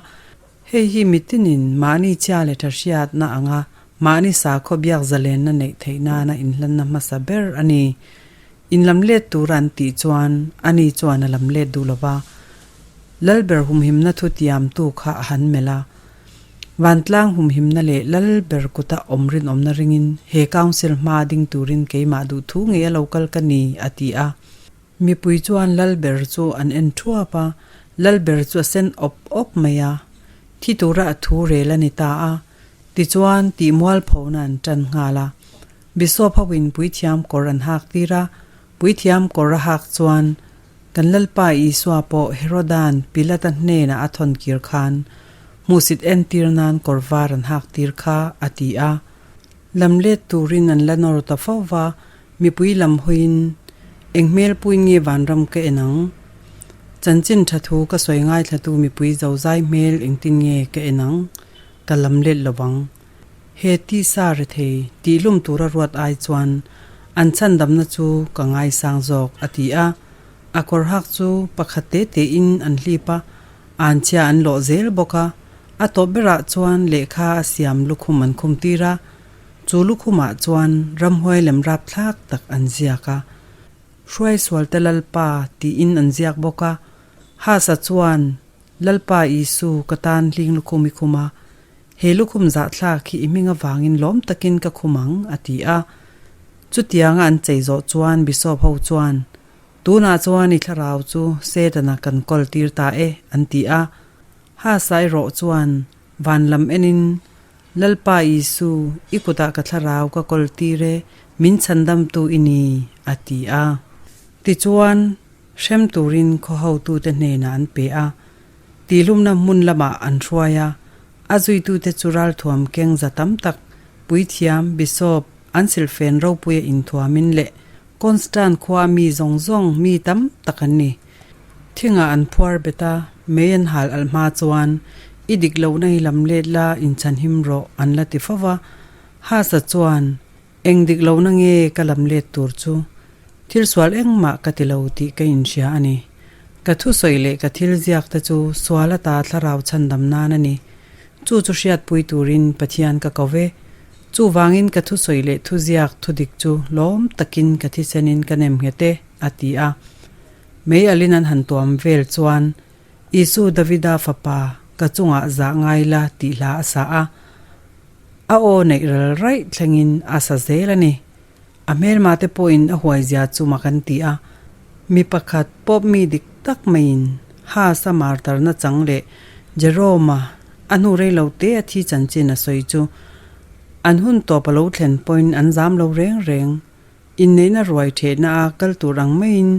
hei hi mitinin mahni chhia leh tha hriatna anga mahni sakhaw biak zalenna neih theih nana inhlanna hmasa ber a ni. Inlam let tura an tih chuan ani chuan a lam let duh lo va, Lalber humhimna thu tiamtu kha a han melh a. Vantlang humhimna leh Lalber kuta awm rinawmna ringin he Council hma ding turin keimah duh thu ngei a lo kal ka ni, a ti a. Mipui chuan Lalber chu an en thuap a, Lalber chu a sen awp awp mai a. Thi tura a thu rel a ni ta a. Tichuan, tihmualphona an tan nghal a. Bishop hoin puithiam kawr an hak tir a, puithiam kawr a hak chuan kan Lalpa Isua pawh Heroda'n Pilata hnenah a thawn kir khan hmuhsit entir nan kawr var an hak tir kha a ti a. Lam let turin an la nawr ta fo va, mipui lam hawiin eng hmel puin nge vanram ka en ang? Chanchin tha thu ka sawi ngaithlatu mipui zozai hmel engtin nge ka en ang? Ka lam let lo vang. He tisa rethei tihlum tura ruat ai chuan an chhandamna chu ka ngaisang zawk, a ti a. A kawr hak chu pakhat te tein an hlip a, anchhia an lawh zel bawk a. A tawp berah chuan lehkha a siam lukhum an khum tir a, chu lukhumah chuan ramhuai lem rapthlak tak an ziak a. Hruaisualte Lalpa tiin an ziak bawk a. Hasa chuan Lalpa Isu ka tan hling lukhum i khum a, He lukhum zahthlak hi i hming avangin lawm takin ka khum ang, a ti a. Chutianga an chei zawh chuan Bishop ho chuan, Tunah chuan i thlarau chu Setana kan kawl tir ta e, an ti a. Hasa erawh chuan van lam enin, Lalpa Isu, i kutah ka thlarau ka kawl tir e, min chhandamtu i ni, a ti a. Tichuan, hrem turin khaw hotute hnenah an pe a. Tihlumna hmun lamah an hruai a, a zuitute chu ralthuam keng za tam tak, puithiam, bishop, an silhfen ropuia inthuamin leh Constant khua mi zawng zawng mi tam tak an ni. Thingah an phuar bet a, mei an hal alh hma chuan, I dik lohna hi lam let la, inchhanhim rawh, an la ti fo va. Hasa chuan, Eng dik lohna nge ka lam let tur chu? Thil sual engmah ka ti lo tih ka inhria a ni. Ka thusawi leh ka thil ziak te chu sual ata thlarau chhandam nan a ni. Chu chu hriatpui turin Pathian ka ko ve. Chuvangin ka thusawi leh thuziak thudik chu lawm takin ka thisenin ka nem nghet e, a ti a. Mei alin an han tuam vel chuan, Isu Davida fapa, ka chungah zah ngai la tih hla a sa a. A aw neih ral raih thlengin a sa zel a ni. A hmelma te pawhin a huaizia chu mak an ti a. Mi pakhat pawp mi dik tak maiin Haas-a martarna chang leh Jerome-a a hnu rei lo te a thi chanchin a sawi chu an hun tawp a lo thlen pawhin an zam lo reng reng. Inneihna ruai thehna a kal tur ang maiin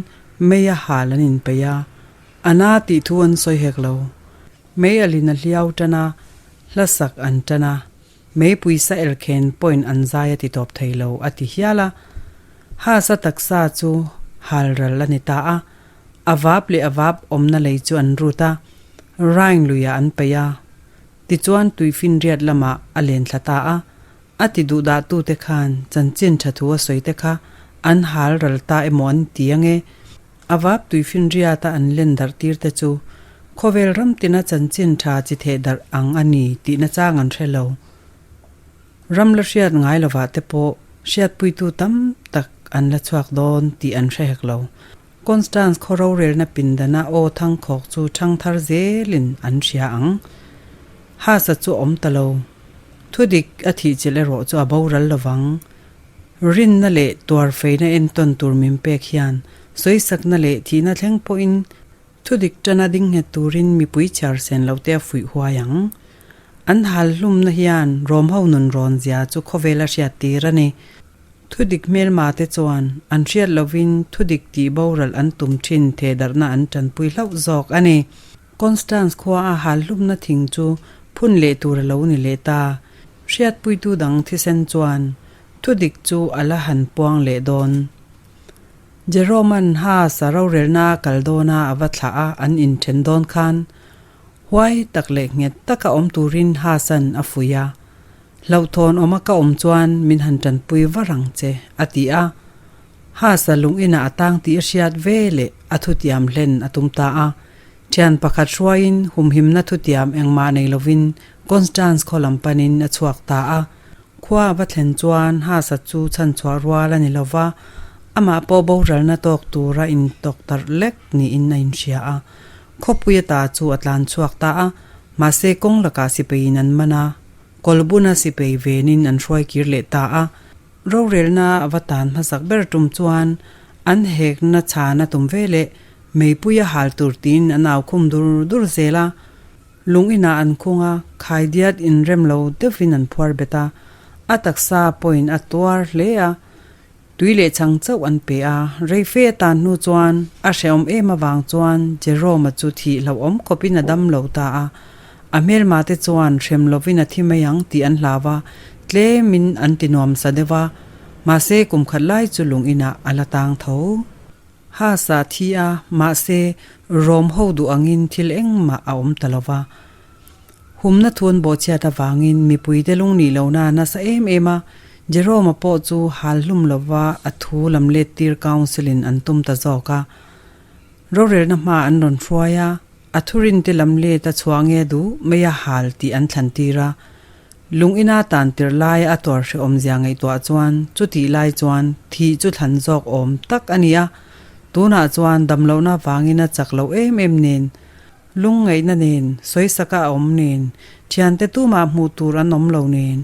mei a hal an inpeih a, a na tih thu an sawi hek lo. Mei alin a hliau tan a, hla sak an tan a, meipui sa elkhen point an zai a ti tawp thei lo a ti hial a. Hasa taksa chu hal ral a ni ta a, a vap leh a vap awmna lei chu an rut a, Rhine luiah an peih a. Tichuan tuifinriat lamah a len thla ta a, a ti duhdahtute khan chanchin tha thu a sawi te kha an hal ral ta emaw an ti ange. A vap tuifinriata an len darh tir te chu khawvel ram tina chanchin tha chi theh darh ang a ni tih nachang an hre lo. Ram la hriat ngai lovah te pawh hriatpuitu tam tak an la chhuak dawn tih an hre hek lo. Constance khaw rorelna pindana aw thangkhawk chu thang thar zelin an hria ang. Hasa chu a awm ta lo. Thudik a thihchilh erawh chu a boral lovang. Rinna leh tuarfeina entawn tur min pek hian sawisakna leh thihna thleng pawhin thudik tana ding nghet turin mipui chhiar sen lo te a fuih huai ang. An hal hlumna hian Rom ho nun rawn zia chu khawvel a hriat tir a ni. Thudik hmelma te chuan an hriat lovin thudik tih boral an tum thin thehdarhna an tanpui hlauh zawk a ni. Constance khua a hal hlumna thing chu. Phun leh tur a lo ni leh ta. Hriatpuitu dang thisen chuan thudik chu a la han puang leh dawn. Jerome'an Haas-a rorelna a kal dawna a va thlah a an inthen dawn khan huai tak leh nghet taka awm turin Haas-a'n a fuih a. Hlauhthawn awma ka awm chuan min han tanpui var ang che, a ti a. Haas-a lung inah a tang tih a hriat ve leh a thutiam hlen a tum ta a. Thian pakhat hruaiin humhimna thutiam engmah nei lovin Constance khaw lam panin a chhuak ta a. Khua a va thlen chuan Haas-a chu chhanchhuah rual a ni lo va, amah pawh boralna tawk tura intawk tarh lek niin a inhria a. Khawpui ata chu a tlan chhuak ta a, mahse kawng lakah sipeiin an man a, Kawlbuna sipei venin an hruai kir leh ta a. Rorelna a va tan hmasak ber tum chuan an hekna chhan a tum ve leh meipui a hal tur tiin an au khum dur dur zel a. Lung inah an khung a, khaidiat inrem lo deuhin an phuar bet a, a taksa pawhin a tuar hle a. Tui leh chhang chauh an pe a, reife a tan hnu chuan a hrehawm em avang chuan Jerome-a chu thih hlauhawm khawpin a dam lo ta a. A hmelma te chuan hrem lovin a thi mai ang tih an hlau a, tlemin an ti nuam sa deuh a, mahse kum khat lai chu lung inah a la tang tho. Haas-a thi a, mahse Rom ho duh angin thil engmah a awm ta lo va. Humna thun bawhchhiat avangin mipuite lungnih lohna a nasa em em a, Jerome-a pawh chu hal hlum lova a thu lam lettir Council-in an tum ta zawk a. Rorelna hma an rawn hruai a, a thurinte lam let a chhuah nge duh mai a hal tih an thlan tir a. Lung ina tan tirh laia a tuar hrehawmzia ngaihtuah chuan chutih lai chuan thih chu thlan zawk awm tak a ni a, tunah chuan damlohna vangin a chak loh em em nen Lungngaihna nen, sawisaka a awm nen, thiante tumah hmuh tur an awm lo nen.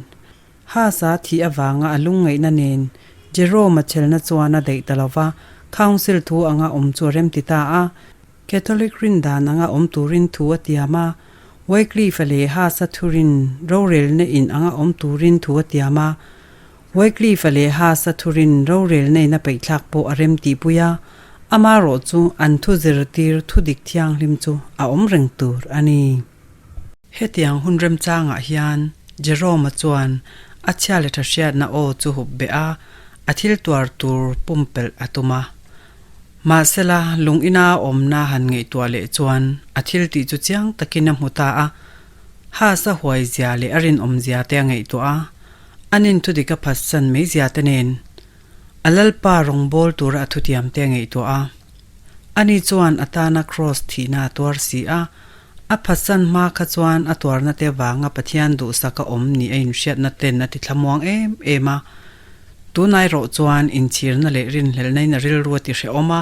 Haas-a thih avanga a lungngaihna nen, Jerome-a chelna chuan a daih ta lo va, Council thu anga awm chu a remti ta a. Catholic rindan anga awm turin thu a tiam a, Wycliffe-a leh Haas-a thurin rorelna in anga awm turin thu a tiam a. Wycliffe-a leh Haas-a thurin rorelna in a peihthlak pawh a remtihpui a, amarawh chu an thu zirtir thu dik thianghlim chu a awm reng tur a ni. Hetiang hun remchangah hian Jerome-a chuan a chhia leh tha hriatna aw chu hup beh a, a thil tuar tur pumpelh a tum a. Mahsela, lung ina awmna han ngaihtuah leh chuan a thil tih chu chiang takin a hmu ta a, Haas-a huaizia leh a rinawmzia te a ngaihtuah a. An inthudik a phatsan mai zia te nen a Lalpa rawngbâwl tura a thutiam te a ngaihtuah a. Ani chuan a tana kraws thihna a tuar si a, a phatsan hma kha chuan a tuarna te vanga Pathian duhsak a awm ni a inhriatna ten a ti thlamuang em em a. Tunai rawh chuan inchhirna leh rinhlelhna in a rilru a ti hrehawm a,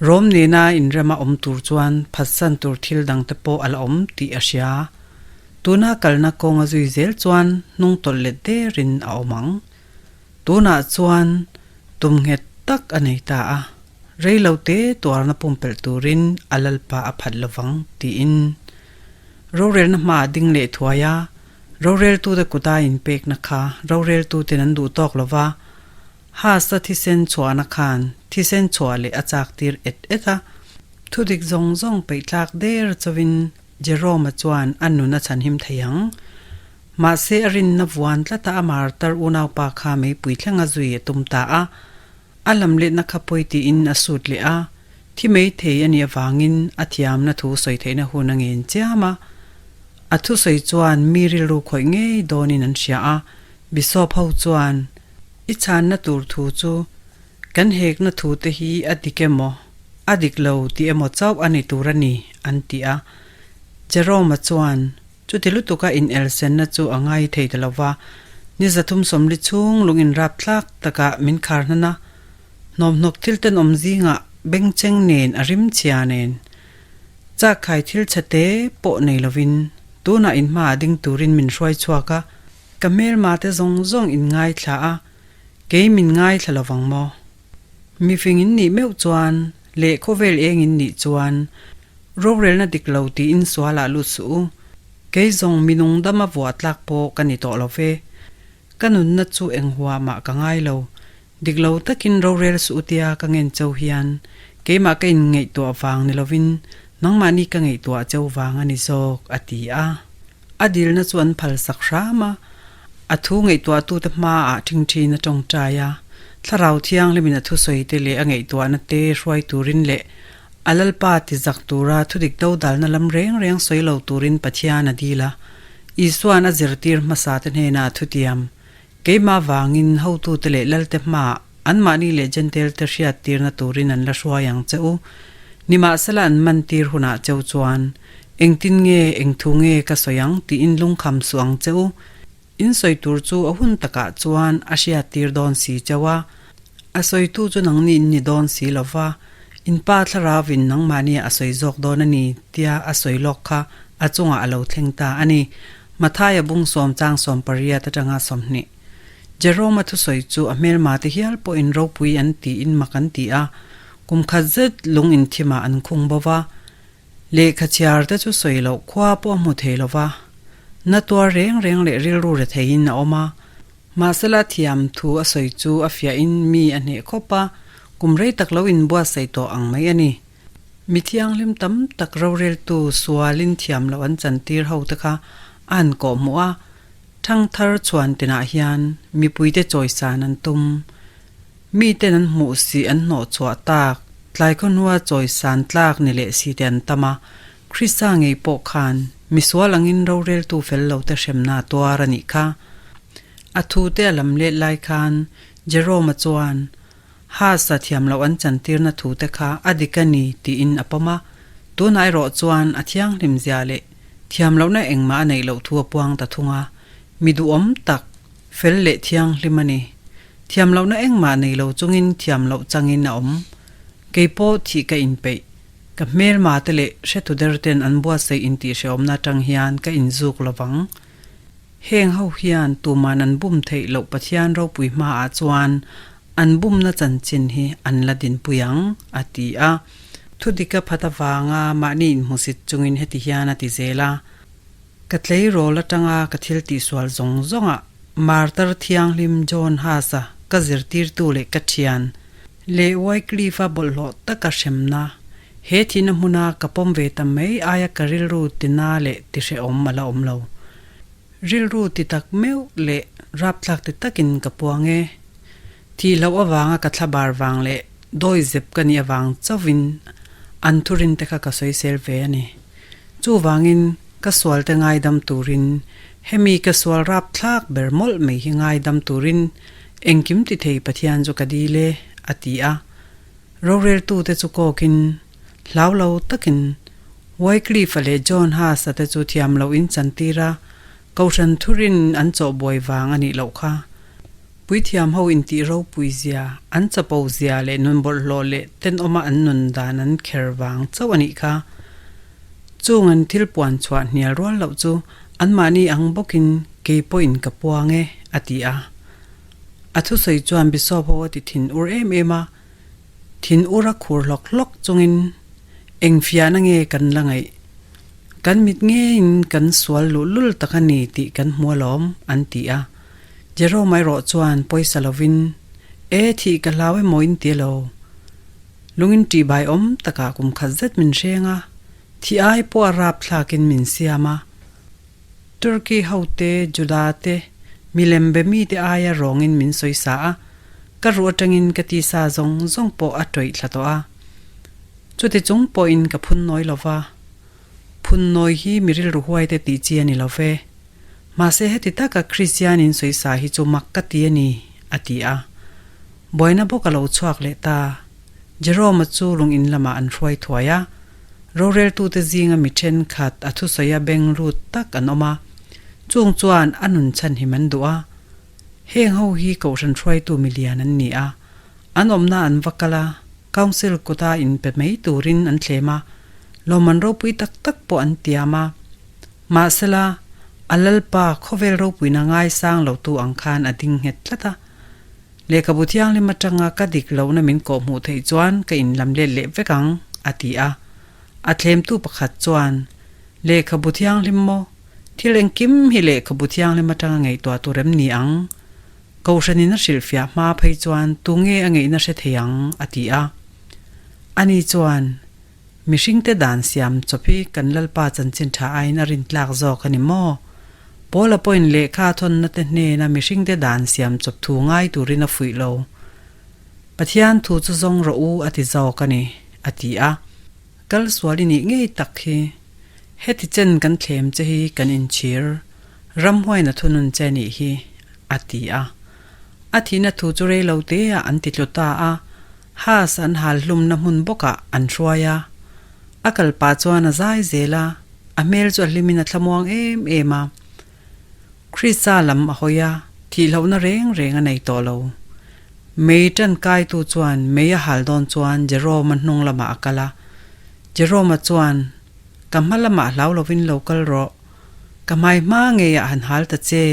Rom nena inrema awm tur chuan phatsan tur thil dang te pawh a la awm tih a hria. Tuna kalna kawng a zui zel chuan hnung tawlh let derin a awm ang. Tunah chuan tum nghet tak a nei ta a, rei lo te tuarna pumpelh turin a lalpa a phat lovang tiin rorelna hmaah ding leh thuai a, roreltute kuta inpekna kha roreltuten an duh tawk lova, Haas-a thisen chhuahna khan thisen chhuah leh a chak tir et et a, thudik zawng zawng peihtlak der chauhin Jerome-a chuan a nun a chhanhim thei ang. Mahse a rinna vuan tlata a martar unaupa kha meipui thleng a zui a tum ta a. A lamletna kha pawi tiin a sut leh a, thi mai thei a nih avangin a thiamna thu sawi theihna hun a ngen chiam a. A thusawi chuan mi rilru khawih ngei dawnin an hria a, Bishop ho chuan, I chhanna tur thu chu kan hekna thu te hi a dik emaw, a dik lo tih emaw chauh a ni tur a ni, an ti a. Jerome-a chuan chuti lutuka inelsenna chu a ngai thei ta lo va, Ni 340 chhung lung inrap thlak takah min khar hnan a, hnawmhnawk thil tenawm zingah bengcheng nen a rimchhia nen chakkhai thil chhe te pawh nei lovin tunah in hmaah ding turin min hruai chhuak a, Ka hmelma te zawng zawng in ngaithla a, kei min ngaithla lovang maw? Mifing in nih meuh chuan leh khawvel eng in nih chuan rorelna dik lo tiin sual ah lut suh u. Kei zawng minung dama vuah tlak pawh ka ni tawh lo ve. Ka nunna chu eng huah mah ka ngai lo. Dik lo takin rorel suh u tia ka ngen cheu hian keimah ka inngaihtuah vang ni lovin nangmahni ka ngaihtuah cheu vang a ni zawk, a ti a. A dilna chu an phalsak hram a, a thu ngaihtuahtute hmaah ṭhingṭhin a ṭawngṭai a, Thlarau Thianghlimin a thusawite leh a ngaihtuahna te hruai turin leh a Lalpa ti zak tura thudik dodalna lam reng reng sawi lo turin Pathian a dil a. Isua'n a zirtir hmasate hnenah a thutiam, Keimah vangin hotute leh Lalte hmaah anmahni leh Jentail-te hriattirna turin an la hruai ang che u. Nimahsela an mantir hunah cheu chuan, Engtin nge, eng thu nge ka sawi ang tiin lungkham suh ang che u. In sawi tur chu a hun takah chuan a hriattir dawn si cheu a, a sawitu chu nangni in ni dawn si lo va, in pa thlarauin nangmahnia a sawi zawk dawn a ni tia a sawi lawk kha a chungah a lo thleng ta a ni. Mathaia bung sawm chang 18 atanga 20. Jerome-a thusawi chu a hmelmate hial pawhin ropui an tiin mak an ti a, kum khat zet lung inthimah an khung bo va, lehkha chhiar te chu sawi loh khua pawh a hmu thei lo va, na tuar reng reng leh rilru re theiin a awm a. Mahsela thiam thu a sawi chu a fiahin mi a hneh khawp a, kum rei tak lo inbuatsaih tawh ang mai a ni. Mi thianghlim tam tak roreltu sualin thiam loh an chantir ho te kha a han kawhhmuh a, Thangthar chhuan tinah hian mipuite chawisan an tum. Miten an hmuh si an hnawhchhuah tak, tlaikhawhnua chawisan tlak ni leh si te an tam a, Krista ngei pawh khan misual angin roreltu fel lo te hremna a tuar a nih kha. A thute a lam let lai khan Jerome-a chuan Haas-a thiam loh an chantirna thute kha a dik a ni tiin a pawm a, tunah erawh chuan a thianghlim zia leh thiam lohna engmah a neih loh thu a puang ta thung a, mi duhawm tak, fel leh thianghlim a ni. Thiam lohna engmah nei lo chungin thiam loh changin a awm. Kei pawh thih ka inpeih. Ka hmelma te leh hretu der ten an buatsaih intihhrehawmna atang hian ka inzuk lovang. Heng ho hian tuman an bum theih loh Pathian ropui hmaah chuan an bumna chanchin hi an la dinpui ang, a ti a. Thudika phat avanga mahni inhmusit chungin heti hian a ti zel a, Ka tleirawl atanga ka thil tihsual zawng zawngah Martar Thianghlim John Huss-a ka zirtirtu leh ka thian leh Wycliffe-a bawlhhlawh taka hremna he thihna hmuna ka pawm ve ta mai aia ka rilru tina leh tihrehawm a la awm lo. Rilru ti tak meuh leh rapthlak ti takin ka puang e. Thih loh avanga ka thlabar vang leh dawi zep ka nih avang chauhin an thurin te kha ka sawisel ve a ni. Chuvangin ka sualte ngaidam turin hemi ka sual rapthlak ber mawlh mai hi ngaidam turin engkim ti thei Pathian chu ka dil e, a ti a. Roreltute chu kawkin hlau lo takin Wycliffe-a leh John Huss-a te chu thiam loh in chantir a, Kohhran thurin an chawhbuai vang a nih loh kha. Puithiam ho intih ropui zia, an chapo zia leh nun bawlhhlawh leh tenawma an nun dan an kher vang chauh a nih kha. Chung an thil puan chhuah hnial rual loh chu anmahni ang bawkin kei pawhin ka puang e, a ti a. A thusawi chuan Bishop ho a ti thin ur em em a, thin ur a khur hlawk hlawk chungin eng fiahna nge kan la ngaih? Kan mit ngeiin kan sual luhlul tak a ni tih kan hmu alawm, an ti a. Jerome erawh chuan pawisa lovin, E, thih ka hlau emaw in ti lo. Lungin ṭihbai awm takah kum khat zet min hreng a, thih ai pawh a rap thlakin min siam a. Turkey hote, Juda te, milem be mite aia rawngin min sawisa a, ka ruh aṭangin ka tisa zawng zawng pawh a ṭawih thla tawh a. Chuti chung pawhin ka phun nawi lo va, phun nawi hi mi rilru huaite tih chi a ni lo ve. Mahse heti taka Kristian in sawisa hi chu mak ka ti a ni, a ti a. Buaina bawk a lo chhuak leh ta. Jerome-a chu lung in lamah an hruai thuai a. Roreltute zinga mi thenkhat a thusawia beng lut tak an awm a. Chung chuan a nun chhanhim an duh a. Heng ho hi kohhran hruaitu milian an ni a. An awmna an va kal a, Council kuta inpe mai turin an thlem a, lawmman ropui tak tak pawh an tiam a. Mahsela, a Lalpa khawvel ropuina ngaisang lotu ang khan a ding nghet tlat a. Lehkhabu thianghlim atanga ka dik lohna min kawhhmuh theih chuan ka inlam let leh vek ang, a ti a. A thlemtu pakhat chuan, Lehkhabu thianghlim maw? Thil engkim hi lehkhabu thianghlim atanga ngaihtuah tur em ni ang? Kohhranin a hrilhfiah hma phei chuan tunge a ngeihna hre thei ang? a ti a. Ani chuan, Mihringte dan siam chawp hi kan Lalpa chanchin tha aiin a rintlak zawk a ni maw? Paula pawhin lehkha thawnna te hnena mihringte dan siam chawp thu ngai turin a fuih lo. Pathian thu chu zawng rawh u a ti zawk a ni, a ti a. Kal sual i nih ngei tak hi. Heti chen kan thlem che hi kan inchhir. Ramhuain a thunun che nih hi, a ti a. A thihna thu chu rei lo teah an ti tlu ta a, Haas an hal hlumna hmun bawkah an hruai a. A kal pah chuan a zai zel a, a hmel chu a hlimin a thlamuang em em a. Krista lam a hawi a, thihlohna reng reng a nei tawh lo. Mei ṭankaitu chuan mei a hal dawn chuan Jerome-a hnung lamah a kal a. Jerome-a chuan, Ka hma lamah hlau lovin lo kal rawh. Ka hmai hma ngeiah han hal ta che.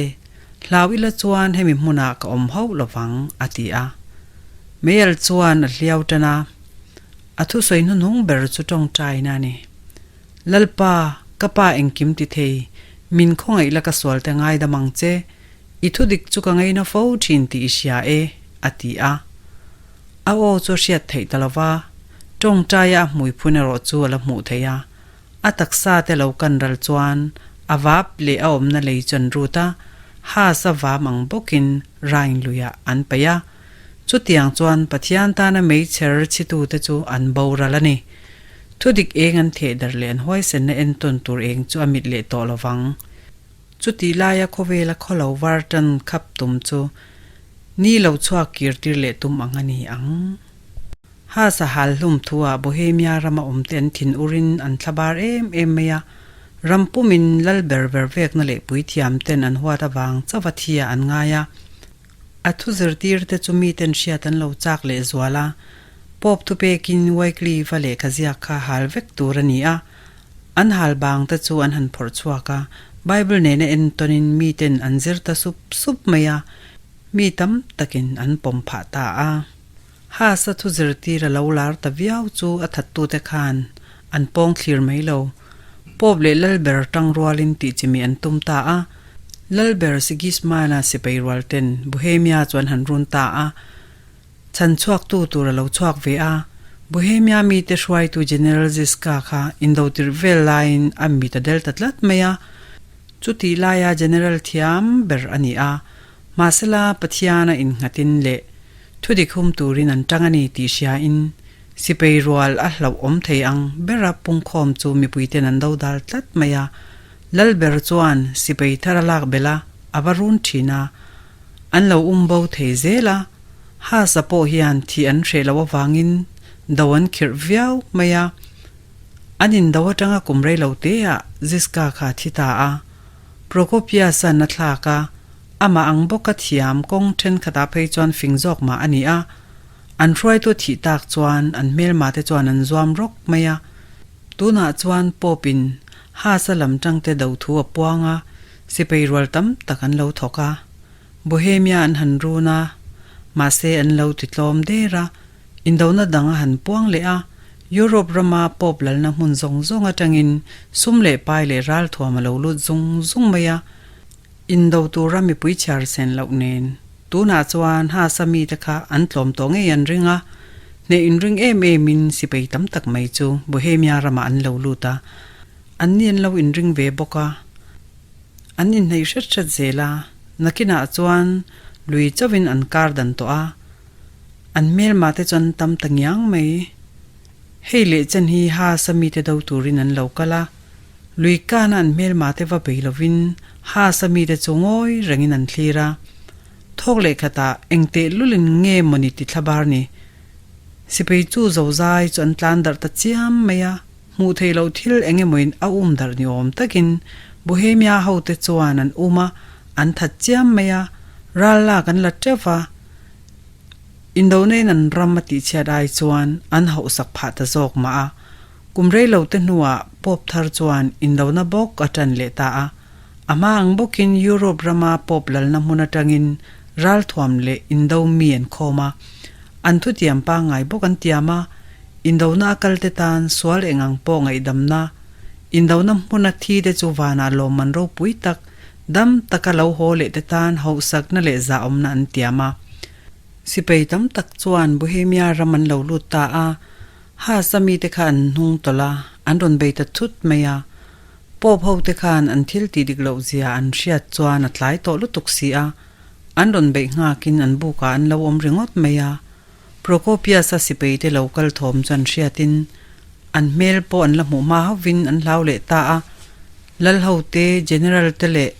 Hlau ila chuan hemi hmunah ka awm hauh lovang, a ti a. Meial chuan a hliau tan a. A thusawi hnuhnung ber chu tawngtaina a ni. Lalpa, ka pa engkim ti thei, min khawngaih la ka sual te ngaidam ang che, i thudik chu ka ngaina fo thin tih i hria e, a ti a. A aw chu a hriat theih ta lova, tawngtaia a hmui phun erawh chu a la hmuh theih a. A taksa te lo kan ral chuan a vap leh a awmna lei chu an rut a, Haas a vam ang bawkin Rhine luiah an paih a. Chutiang chuan Pathian tana meichher chhitute chu an boral a ni. Thudik eng an theh dar leh an huaisenna entawn tur eng chu a mit leh tawh lo vang. Chutih laia khawvela khawlo var tan khap tum chu ni lo chhuak kir tir leh tum ang a ni ang. Haas a hal hlum thuah Bohemia rama awmte an thin urin an thlabar em em mai a, ram pumin lal ber ber vekna leh puithiam ten an huat avang chauha thia an ngai a. A thu zirtirte chu miten hriat an lo chak leh zual a, Pope thupekin Wycliffe-a lehkha ziak kha hal vek tur a ni a, an hal bangte chu an han phawrh chhuak a, Bible nena entawnin miten an zir ta sup sup mai a, mi tam takin an pawm phah ta a. Haas-a thu zirtir a lo lar ta viau chu a thattute khan an pawng thlir mai lo. Pope leh Lalber tang rualin tih chimi an tum ta a. Lalber Sigismund-a sipai rual ten Bohemia chu an han run ta a. Chhan chhuaktu tur a lo chhuak ve a. Bohemia mite hruaitu General Ziska kha indo tirh vel laiin a mit a del ta tlat mai a. Chutih laia General thiam ber a ni a. Mahsela Pathiana innghatin leh Thudik hum turin an tang a ni tih hriain sipai rual a hlauh awm thei ang bera pungkhawm chu mipuiten an do dal tlat mai a. Lalber chuan sipai thar a lak belh a, a va run thin a. An lo um bo thei zel a, Haas-a pawh hian thih an hreh loh avangin do an khirh viau mai a. An indo atanga kum rei lo teah Ziska kha a thi ta a. Prokopias-a'n a thlak a, Amah ang bawka thiam kawng thenkhatah phei chuan fing zawk mah a ni a, an hruaitu thih tak chuan an hmelmate chuan an zuam rawk mai a. Tunah chuan Pope-in Haas-a lam tangte do thu a puang a, sipai rual tam tak an lo thawk a. Bohemia an han run a, mahse an lo ti tlawm der a, indona dang a han puang leh a, Europe rama Pope lalna hmun zawng zawng atangin sum leh pai leh ralthuam a lo lut zung zung mai a. Indo tura mipui chhiar sen loh nen, tunah chuan Haas-a mite kha an tlawm tawh ngei an ring a, hneh inring em emin sipai tam tak mai chu Bohemia ramah an lo lut a, anni an lo inring ve bawk a, an inhneih hret hret zel a, nakinah chuan lui chauhin an kar dan tawh a, an hmelma te chuan tam ta ngiang mai. Hei leh chen hi Haas-a mite do turin an lo kal a, Lui kana an hmelma te va bei lovin Haas-a mite chu ngawi rengin an thlir a. Thawk leh khatah eng teh lulin nge mawni ti thlabar ni. Sipai chu zozai chu an tlan darh ta chiam mai a, hmuh theih loh thil eng emawin a um darh ni awm takin Bohemia hote chuan an um a, an that chiam mai a, ral lak an la teuh va. Indona in an ram a tihchhiat ai chuan an hauhsak phah ta zawk mah a. Kum rei lo te hnuah Pope thar chuan indona bawk a tan leh ta a. A hma ang bawkin Europe rama Pope lalna hmun atangin ralthuam leh indo mi an khawm a. An thutiam pangngai bawk an tiam a, indona a kalte tan sual eng ang pawh ngaihdamna, indona hmuna thi te chu vanah lawmman ropui tak, dam taka lo haw leh te tan hauhsakna leh zahawmna an tiam a. Sipai tam tak chuan Bohemia ram an lo lut ta a. Haas-a mite kha an hnung tawlh a, an rawn bei ta thut mai a. Pope hote khan an thil tih dik loh zia an hriat chuan a tlai tawh lutuk si a, an rawn beih nghakin an bukah an lo awm ringawt mai a. Procopius-a sipaite lo kal thawm chu an hriatin an hmel pawh an la hmuh hma hauhvin an hlau leh ta a. Lal hote, General te leh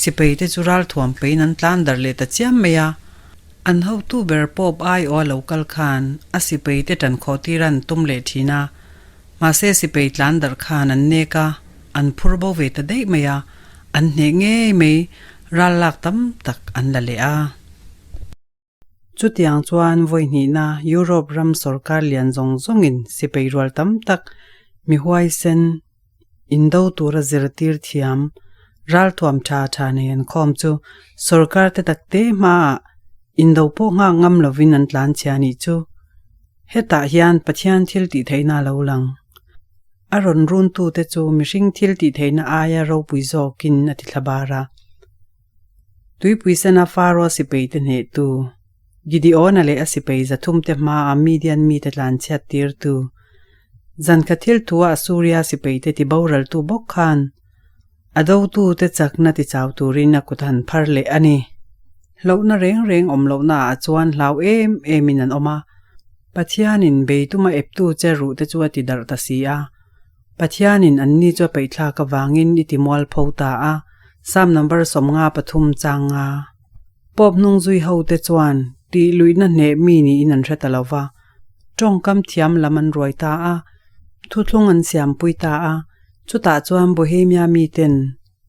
sipaite chu ralthuam peiin an tlan darh leh ta chiam mai a. An hotu ber Pope aiawh a lo kal khan a sipaite tan khawh tir an tum leh thin a. Mahse sipai tlan darh khan an nek a, an phur bo ve ta daih mai a, an hneh ngei mai ral lak tam tak an la leh a. Chutiang chuan vawi hnihna Europe ram sorkar lian zawng zawngin sipai rual tam tak mi huaisen indo tura zirtir thiam ralthuam tha tha nei an khawm chu sorkar te takte hmaah indo pawh nghak ngam lovin an tlanchhia nih chu. Hetah hian Pathian thil tih theihna a lo lang. A rawn runtute chu mihring thil tih theihna aia ropui zawkin a ti thla bar a. Tuipui sena Faro sipaite hnehtu, Gideona leh a sipai zathumte hmaa Midian mite tlanchhiat tirtu, zankha thil thua Assuria sipaite tiboraltu bawk khan a dotute chakna tichau turin a kut han phar leh a ni. Hlauhna reng reng awm lohnaah chuan hlau em emin an awm a, Pathianin beituma eptu che ruhte chu a ti darh ta si a. Pathianin anni chu a peihthlak avangin i ti mualpho ta a, Psalm number 53 chang nga. Pope hnungzui hote chuan tih luihna hneh mi niin an hre ta lo va, tawngkam thiam lam an ruai ta a, thuthlung an siampui ta a, chutah chuan Bohemia miten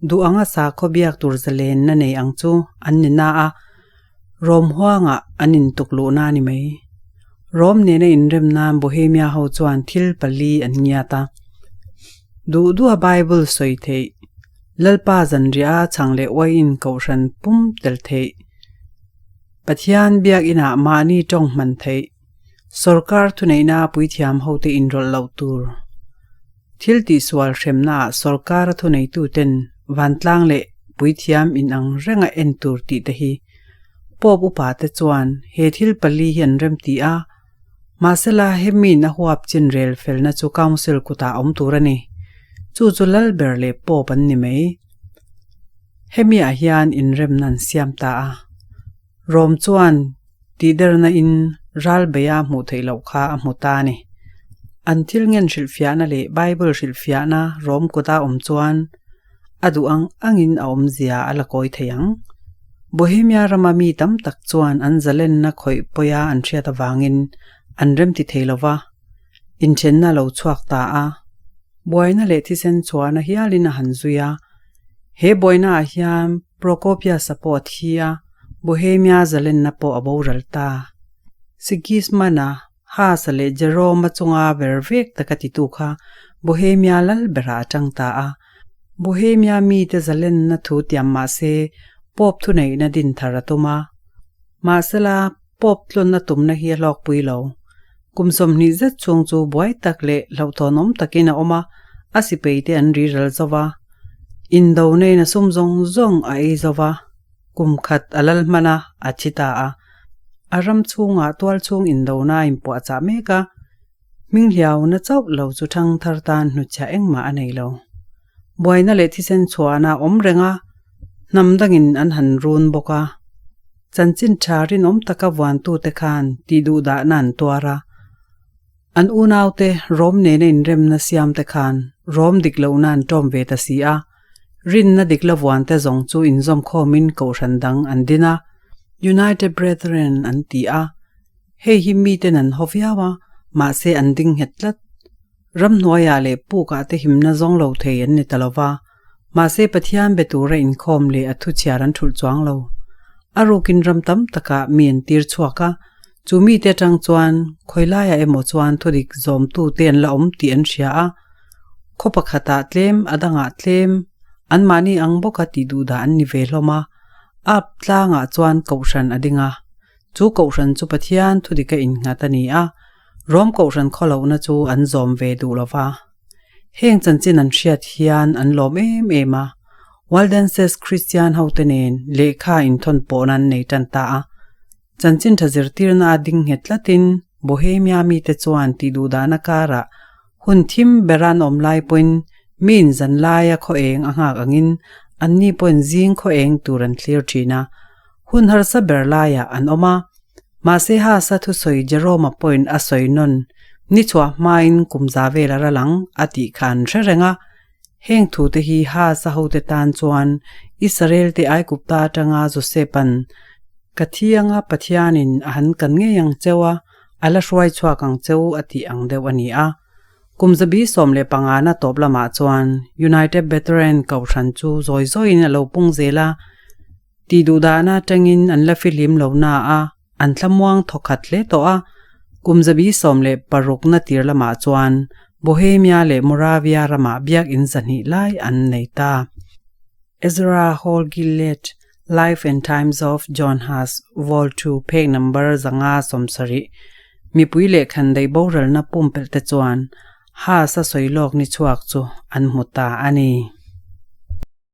duh anga sakhaw biak tur zalenna nei ang chu an ni na a, Rom huangah an intuk luhna a ni mai. Rom nena inrem nan Bohemia ho chuan thil pali an ngiat a. Duh duha Bible sawi theih, Lalpa zanriah a chhang leh uaiin kohhran pum tel theih, Pathian biakinah mahni tawng hman theih, Sorkar thuneihna puithiam hote inrawlh loh tur. Thil tihsual hremnaah sorkara thuneituten vantlang leh puithiam inang renga en tur tih te hi Pope upate chuan he thil pali hi an remti a, mahsela hemiin a huap chin rel felna chu Council kutah a awm tur a ni. Chu chu lal ber leh Pope an ni mai. Hemiah hian inremna an siam ta a. Rom chuan tihderna in ral beia hmuh theih loh kha a hmu ta a ni. An thil ngen hrilhfiahna leh Bible hrilhfiahna Rom kuta awm chuan a duh ang angin a awmzia a la kawi thei ang. Bohemia rama mi tam tak chuan an zalenna khawih pawia an hriat avangin an remti thei lo va, inthenna a lo chhuak ta a. Buaina leh thisen chhuahna hialin a han zui a. He buainaah hian Procopius-a pawh a thi a, Bohemia zalenna pawh a boral ta. Sigismund-a, Haas-a leh Jerome-a chunga ver vek taka titu kha Bohemia lal berah a tang ta a. Bohemia mite zalenna thu tiam mah se Pope thuneihna din thar a tum a. Mahsela, Pope tlawnna tumna hi a hlawkpui lo. Kum 20 zet chhung chu buai tak leh hlauhthawnawm takin a awm a, a sipaite an ri ral zo va. Indo neiin a sum zawng zawng a ei zo va, kum khat a lal hman a, a thi ta a. A ram chhungah tual chhung indona a inpuahchah mek a, hminghliauna chauh lo chu thangthar tan hnutchhiah engmah a nei lo. Buaina leh thisen chhuahna a awm reng a, hnam dangin an han run bawk a. Chanchin tha rinawm taka vuantute khan tih duh dahna an tuar a. An unaute Rom nena inremna siamte khan Rom dik lohna an tawm ve ta si a. Rinna dik la vuante zawng chu inzawmkhawmin kohhran dang an din a, United Brethren an ti a. Hei hi miten an haw viau a, mahse an ding nghet tlat. Ramhnuaiah leh pukah te himna zawng lo thei an ni ta lo va, mahse Pathian be tura inkhawm leh a thuchhiar an thulh chuang lo. A rukin ram tam takah mi an tir chhuak a, chu mite atang chuan khawilaiah emaw chuan thudik zawmtute an la awm tih an hria a, khaw pakhatah tlem, a dangah tlem, anmahni ang bawka tih duhdah an ni ve hlawm a, ap tlangah chuan kohhran a ding a, chu kohhran chu Pathian thudika innghat a ni a, Rom kohhran khawlohna chu an zawm ve duh lo va. Heng chanchin an hriat hian an lawm em em a, Waldenses Kristian hote nen lehkha inthawn pawhna an nei tan ta a. Chanchin tha zirtirna a ding nghet tlatin Bohemia mite chuan tih duhdahna karah hun thim bera an awm lai pawhin Miin zan laia khaw eng a nghak angin anni pawhin zing khaw eng tur an thlir thin a, hun harsa ber laiah an awm a. Mahse Hasa thusawi Jerome-a pawhin a sawi nawn, Ni chhuah hmain kum za vel a ral ang, a tih kha an hre reng a. Heng thute hi Hasa hote tan chuan Israel-te Aigupta atanga Josepa'n Ka thi anga Pathianin a han kan ngei ang cheu a, a la hruai chhuak ang cheu a tih ang deuh a ni a. Kum 115 na tawp lamah chuan United Brethren Kohhran chu zawi zawiin a lo pung zel a, tih duhdahna atangin an la fihlim lo na a, an thlamuang thawkhat hle tawh a. Kum 16 na tir lamah chuan Bohemia leh Moravia ramah biakinn 200 lai an nei ta. Ezra Hall Gillett Life and Times of John Huss, Vol. 2, phek number 570, Mipui leh khandaih boralna pumpelh te chuan Huss a sawi lawk ni chhuak chu an hmu ta a ni.